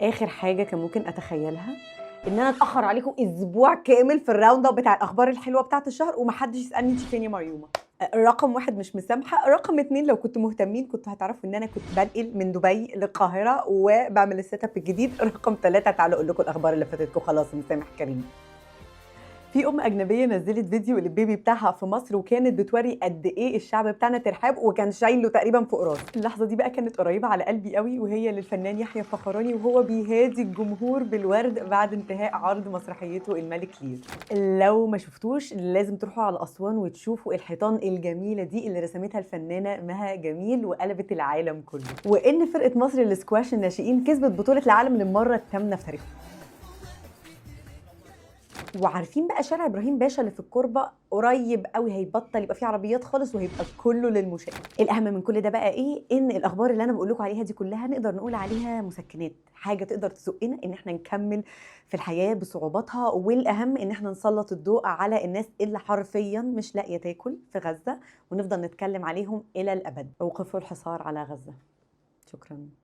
اخر حاجة كان ممكن اتخيلها ان انا اتاخر عليكم اسبوع كامل في ال round up بتاع الاخبار الحلوة بتاعه الشهر ومحدش يسالني انت فين يا مريومه. رقم واحد مش مسامحه، رقم اتنين لو كنتوا مهتمين كنتوا هتعرفوا ان انا كنت بنقل من دبي للقاهره وبعمل ال setup الجديد. رقم ثلاثة تعالوا اقول لكم الاخبار اللي فاتتكم. خلاص مسامح كريم. في ام اجنبية نزلت فيديو لل baby بتاعها في مصر وكانت بتوري قد ايه الشعب بتاعنا ترحاب وكان شايله تقريبا فوق راسه. اللحظة دي بقى كانت قريبه على قلبي قوي، وهي للفنان يحيى الفخراني وهو بيهادي الجمهور بالورد بعد انتهاء عرض مسرحيته الملك لير. لو ما شفتوش لازم تروحوا على اسوان وتشوفوا الحيطان الجميلة دي اللي رسمتها الفنانة مها جميل وقلبت العالم كله. وان فرقه مصر للسكواش الناشئين كسبت بطوله العالم للمرة الثامنة في تاريخهم. وعارفين بقى شارع ابراهيم باشا اللي في الكوربه قريب قوي هيبطل يبقى فيه عربيات خالص وهيبقى كله للمشاة. الاهم من كل ده بقى ايه؟ ان الاخبار اللي انا بقول لكم عليها دي كلها نقدر نقول عليها مسكنات، حاجة تقدر تزقنا ان احنا نكمل في الحياة بصعوباتها، والاهم ان احنا نسلط الضوء على الناس اللي حرفيا مش لاقيه تاكل في غزة ونفضل نتكلم عليهم الى الابد. اوقفوا الحصار على غزة. شكرا.